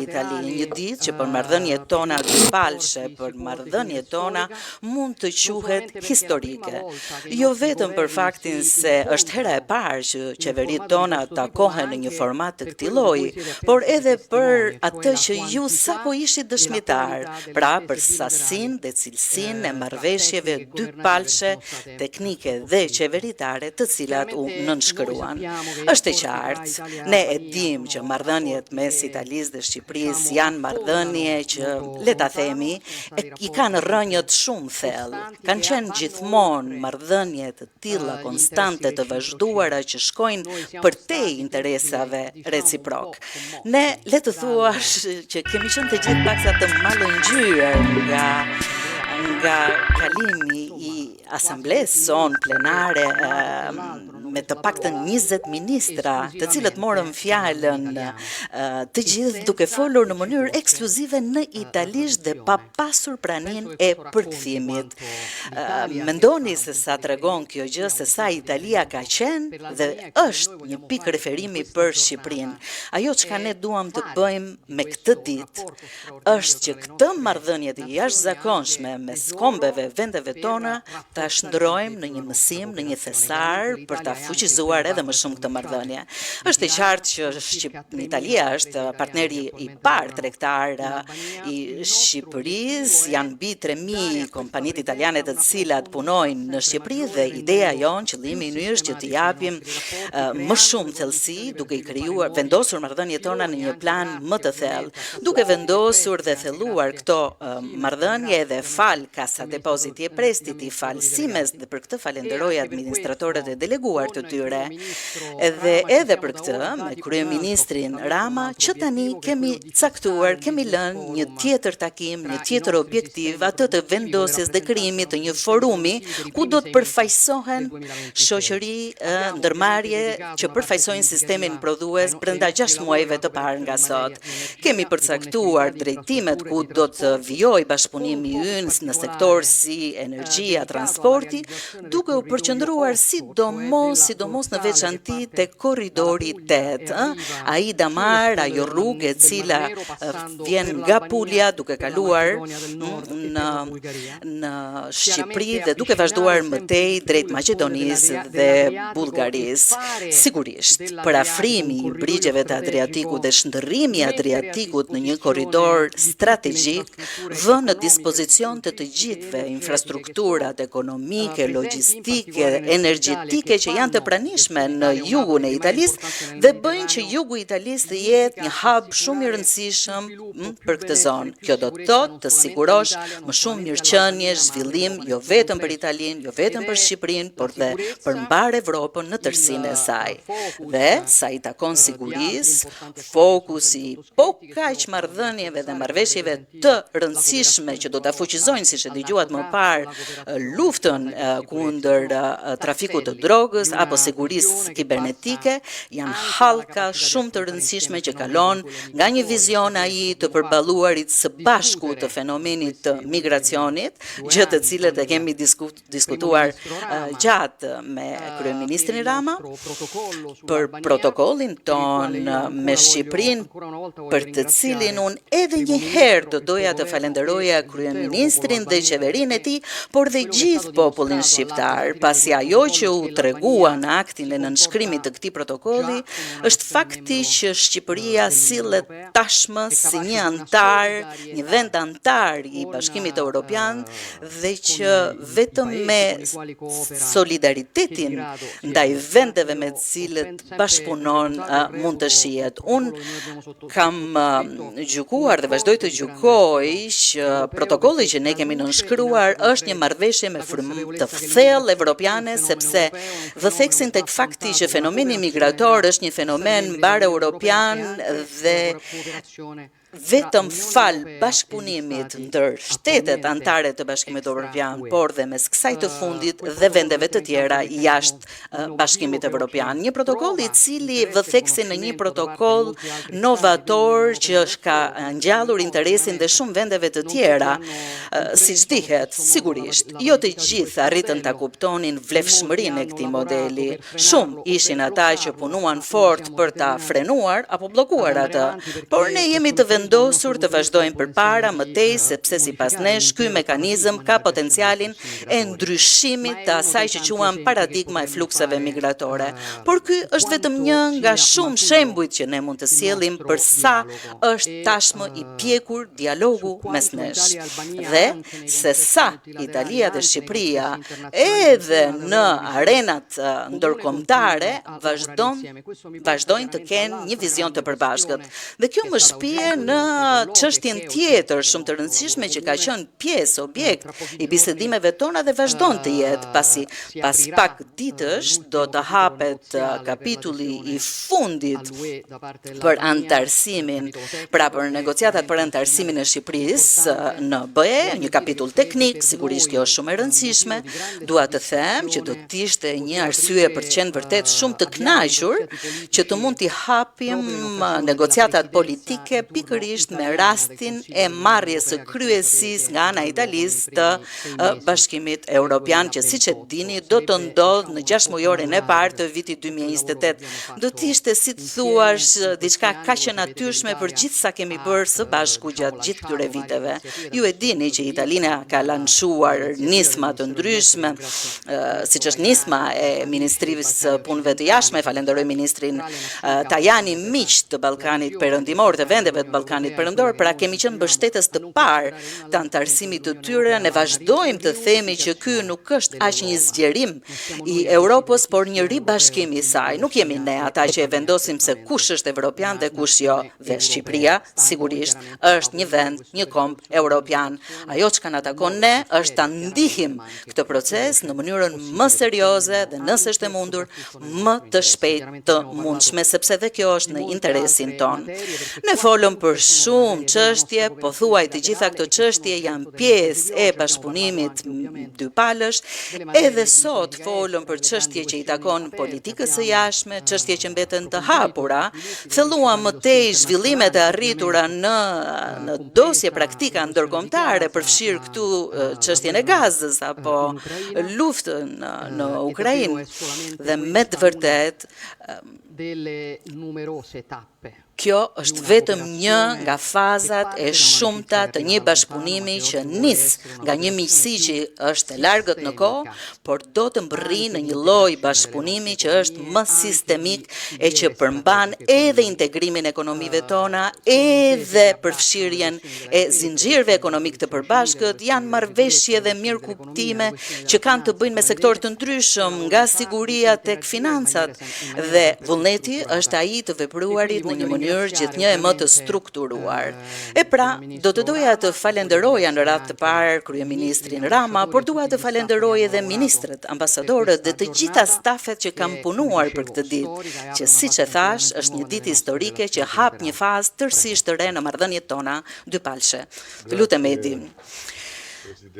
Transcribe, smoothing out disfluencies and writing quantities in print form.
Itali, një ditë që për marrëdhëniet tona dypalëshe, për marrëdhëniet tona mund të quhet historike. Jo vetëm për faktin se është hera e parë që qeveritë tona takohen në një format të këtij lloji, por edhe për atë që ju sapo ishit dëshmitar, pra për sasinë dhe cilësinë e marrëveshjeve dypalëshe teknike dhe qeveritare të cilat u nënshkruan. Është e qartë, ne e dimë që marrëdhëniet mes Italisë dhe Shqipërisë janë marrëdhënie që, le ta themi, i kanë rrënjët shumë thellë. Kanë qenë gjithmonë marrëdhënie të tilla konstante të vazhduara që shkojnë përtej interesave reciprok. Ne le të thuash që kemi qenë të gjithë paksa të mallëngjyer nga nga kalimi i asamblesë sonë plenare me të paktën 20 ministra, të cilët morën fjalën të gjithë duke folur në mënyrë ekskluzive në italisht dhe pa pasur praninë e përkthimit. Mendoni se sa tregon kjo gjë, se sa Italia ka qenë dhe është një pikë referimi për Shqipërinë. Ajo çka ne duam të bëjmë me këtë ditë është që këtë marrëdhënie të jashtëzakonshme mes kombeve, vendeve tona, ta shndërrojmë në një mësim, në një thesar për ta fuqizuar edhe më shumë këtë marrëdhënie. Është e qartë që Shqip... Italia është partneri i parë tregtar i Shqipërisë, janë mbi 3000 kompanitë italiane të cilat punojnë në Shqipëri dhe ideja jonë, qëllimi ynë është që të japim më shumë thellësi duke i krijuar vendosur marrëdhëniet tona në një plan më të thellë, duke vendosur dhe thelluar këto marrëdhënie edhe falë Cassa Depositi e Prestiti, falë Simes dhe për këtë falenderoj administratorët e deleguar të tyre. Edhe edhe për këtë, me kryeministrin Rama, që tani kemi caktuar, kemi lënë një tjetër takim, një tjetër objektiv, atë të vendosjes dhe krijimit të një forumi ku do të përfaqësohen shoqëri ndërmarrje që përfaqësojnë sistemin prodhues brenda 6 muajve të parë nga sot. Kemi përcaktuar drejtimet ku do të vijojë bashkëpunimi ynë në sektor si energjia, transporti, duke u përqendruar sidomos, sidomos në veçanti te korridori 8, ë, ai damar, ajo rrugë e cila vjen nga Puglia duke kaluar në në Shqipëri dhe duke vazhduar më tej drejt Maqedonisë dhe Bullgarisë. Sigurisht, përafrimi i brigjeve të Adriatikut dhe shndërrimi i Adriatikut në një korridor strategjik vë në dispozicion të të gjithëve infrastrukturat ekonomike, logjistike, energjetike që janë të pranishme në jugun e Italisë dhe bëjnë që jugu i Italisë të jetë një hub shumë i rëndësishëm për këtë zonë. Kjo do të thotë të sigurosh më shumë mirëqenie, zhvillim jo vetëm për Italinë, jo vetëm për Shqipërinë, por dhe për mbarë Evropën në tërësinë e saj. Dhe sa i takon sigurisë, fokusi po kaq marrëdhënieve dhe marrëveshjeve të rëndësishme që do ta fuqizojnë, siç e dëgjuat më parë, luftën kundër trafikut të drogës apo sigurisë kibernetike, janë hallka shumë të rëndësishme që kalon nga një vizion ai të përballuarit së bashku të fenomenit të migracionit, gjë të cilët e kemi diskutuar gjatë me kryeministrin Rama për protokollin tonë me Shqipërinë, për të cilin unë edhe një herë do doja të falenderoja kryeministrin dhe qeverinë e tij, por dhe gjithë popullin shqiptar, pasi ajo që u tregua në aktin e nënshkrimit të këtij protokolli është fakti që Shqipëria sillet tashmë si një anëtar, një vend anëtar i Bashkimit Evropian dhe që vetëm me solidaritetin ndaj vendeve me të cilët bashkëpunon mund të shihet. Unë kam gjykuar dhe vazhdoj të gjykoj që protokolli që ne kemi nënshkruar është një marrëveshje me frymë të thellë evropiane sepse vë theksin tek fakti që fenomeni migrator është një fenomen mbarëeuropian dhe vetëm falë bashkëpunimit ndër shtetet anëtare të Bashkimit Evropian, por dhe mes kësaj të fundit dhe vendeve të tjera jashtë Bashkimit Evropian. Një protokoll i cili vë theksin në një protokoll novator që ka ngjallur interesin dhe shumë vendeve të tjera, siç dihet, sigurisht, jo të gjithë arritën ta kuptonin vlefshmërinë e këtij modeli. modeli. Shumë ishin ata që punuan fort për ta frenuar apo bllokuar atë, por ne jemi të vendosur të vazhdojmë përpara më tej, sepse sipas nesh ky mekanizëm ka potencialin e ndryshimit të asaj që quam paradigma e flukseve migratore. Por ky është vetëm një nga shumë shembujt që ne mund të sjellim për sa është tashmë i pjekur dialogu mes nesh dhe se sa Italia dhe Shqipëria edhe në arenat ndërkombëtare vazhdojnë të kenë një vizion të përbashkët. Dhe kjo më shpie në çështjen tjetër shumë të rëndësishme që ka qenë pjesë, objekt i bisedimeve tona dhe vazhdon të jetë, pasi pas pak ditësh do të hapet kapitulli i fundit për anëtarësimin, pra për negociatat për anëtarësimin e Shqipërisë në BE, një kapitull teknik, sigurisht kjo është shumë e rëndësishme. Dua të them që do të ishte një arsye për të qenë vërtet shumë të kënaqur që të mund t'i hapim negociatat politike pikërisht me rastin e marrjes së kryesisë nga ana e Italisë të Bashkimit Evropian, që siç e dini do të ndodhë në 6 mujorin e parë të vitit 2028. Do të ishte, si të thuash, diçka kaq e natyrshme për gjithë sa kemi bërë së bashku gjatë gjithë këtyre viteve. Ju e dini që Italia ka lançuar nisma të ndryshme, siç është nisma e Ministrisë së Punëve të Jashtme, falenderoj ministrin Tajani, miq të Ballkanit Perëndimor, të vendeve të Ballkanit Perëndimor, pra kemi qenë mbështetës të parë të anëtarësimit të tyre. Ne vazhdojmë të themi që ky nuk është aq një zgjerim i Europës, por një ribashkim i saj. Nuk jemi ne ata që e vendosim se kush është evropian dhe kush jo, dhe Shqipëria sigurisht është një vend, një komb europian. Ajo çka na takon ne është ta ndihim këtë proces në mënyrën më serioze dhe nëse është e mundur, më të shpejt të mundshme, sepse dhe kjo është në interesin tonë. Ne folëm për shumë çështje, pothuaj të gjitha këto çështje janë pjesë e bashkëpunimit dypalësh. Edhe sot folëm për çështje që i takon politikës së jashtme, çështje që mbeten të hapura. Thelluam më tej zhvillimet e arritura në dosje praktika ndërkombëtare, përfshirë këtu çështjen e Gazës apo luftën në Ukrainë. Dhe me të vërtetë delle numerose tappe kjo është vetëm një nga fazat e shumta të një bashkëpunimi që nis nga një miqësi që është e largët në kohë, por do të mbërrijë në një lloj bashkëpunimi që është më sistemik e që përmban edhe integrimin e ekonomive tona, edhe përfshirjen e zinxhirëve ekonomik të përbashkët, janë marrëveshje dhe mirëkuptime që kanë të bëjnë me sektorë të ndryshëm, nga siguria tek financat, dhe vullneti është ai të vepruarit në një mënyrë gjithnjë e më të strukturuar. E pra, do të doja të falenderoja në radhë të parë kryeministrin Rama, por dua të falenderoj edhe ministrat, ambasadorët dhe të gjitha stafet që kanë punuar për këtë ditë, që siç e thash, është një ditë historike që hap një fazë tërësisht të re në marrëdhëniet tona dypalëshe. Të lutem, Edi.